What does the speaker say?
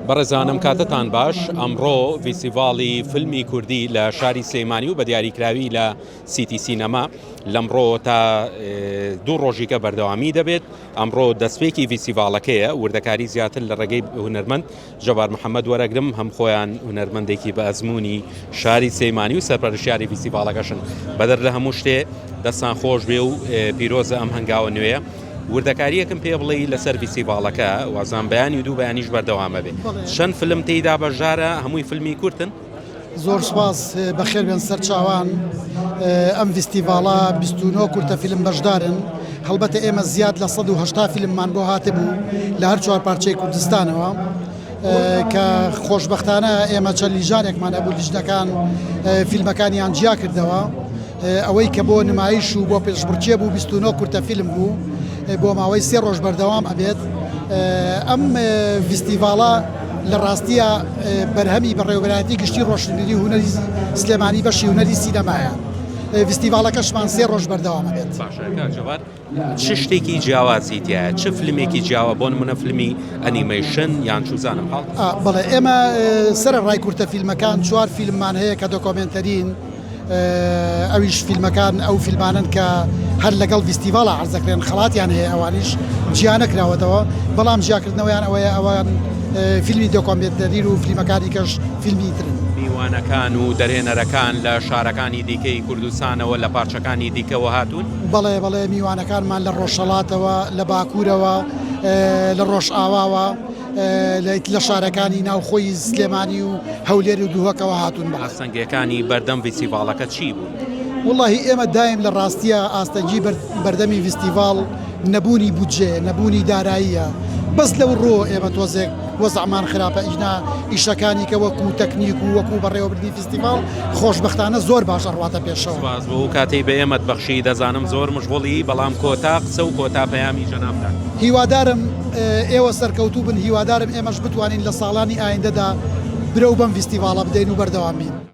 بەڕێزان ئەم کاتەتان باش، ئەمڕۆ ڤیستیڤاڵی فیلمی کوردی لە شاری سلێمانی و بە دیاریکراوی لە سیتی سینەما لەمڕۆ تا دوو ڕۆژیکە بەردەوامی دەبێت ئەمڕۆ دەستپێکی ڤیستیڤاڵەکەیە وردەکاری زیاتر لە ڕێگەی هونەرمەند جەبار محەممەد وەرەگرم هەم خۆیان هونەرمەندێکی بە ئەزمموی شاری سلێمانی و سەرپەرشیاری ڤیستیڤاڵەکەشن بەدەر لە هەموو شتێ دەستان خۆش بێ و پیرۆزە ئەم هەنگاوە نوێیە. وردەکارییەکم پێ بڵێی لەسەر ڤیستیڤاڵەکە وازان بەیانی و دوو بەیانیش بەردەوامە بێ چەند فلم تێیدا بەشدارە هەمووی فلمی کورتن؟ زۆر سوپاس بەخێر بێن سەرچاوان ئەم ڤیستیڤاڵە 29 کورتە فیلم بەشدارن هەڵبەتە ئێمە زیاد لە 180 فیلممان بۆ هاتبوو لە هەر چوار پارچەی کوردستانەوە کە خۆشبەختانە ئێمە چەند لیژانێکمان هەبوو لیژنەکان فیلمەکانیان جیا کردەوە ئەوەی کە بۆ نمایش و بۆ پێشبڕکێ بوو 29 کورتە فیلم بوو بۆ ماوەی سێ ڕۆژ بەردەوام ئەبێت ئەم ڤیستیڤاڵە لە ڕاستیە بەرهەمی بەڕێوەبەرایەتی گشتی ڕۆشنبیری هونەری سلێمانی بەشی هونەری سینەمایە ڤیستیڤاڵەکەشمان سێ ڕۆژ بەردەوام ئەبێت. باشە کاک جەبار چ شتێکی جیاوازی تیایە چ فلمێکی جیاوە بۆ نمونە فلمی ئەنیمەیشن یان چوزانم حاڵ؟ بەڵێ ئێمە سەرەڕای کورتە فیلمەکان چوار فیلممان هەیە کە دۆکۆمێنتەرین ئەویش فیلمەکان ئەو فیلمانەن کە هەر لەگەڵ ڤیستیڤاڵا عەرز دەکرێن خەڵاتیان هەیە ئەوانیش جیا نەکراوەتەوە بەڵام جیاکردنەوەیان ئەوەیە ئەوان فیلمی دۆکۆمێنتەرین و فیلمەکانی کەش فیلمی ترن. میوانەکان و دەرهێنەرەکان لە شارەکانی دیکەی کوردستانەوە لە پارچەکانی دیکەوە هاتوون؟ بەڵێ بەڵێ میوانەکانمان لە ڕۆژهەڵاتەوە، لە باکوورەوە، لە ڕۆژئاواوە، لە شارەکانی ناوخۆی سلێمانی و هەولێر و دهۆکەوە هاتوون. بەڵێ. ئاستەنگیەکانی بەردەم ڤیستیڤاڵەکە چی بوون؟ وەڵاهی ئێمە دایم لە ڕاستیا ئاستەنگی بەردەمی ڤیستیڤاڵ نەبوونی بودجەیە، نەبوونی داراییە، بەس لەو ڕووەوە ئێمە تۆزێک وەزعمان خراپە ئینا ئیشەکانی کە وەکو تەکنیک و وەکو بەڕێوەبردنی فیستیڤاڵ خۆشبەختانە زۆر باش ئەڕواتە پێشەوە. سوپاس بۆ ئەو کاتەی بە ئێمەت بەخشی، دەزانم زۆر مشغوڵی، بەڵام کۆتا قسە و کۆتا پەیامی جەنابتان. هیوادارم ئێوە سەرکەوتوو بن، هیوادارم ئێمەش بتوانین لە ساڵانی ئایندەدا برەو بەم ڤیستیڤاڵە بدەین و بەردەوام بین.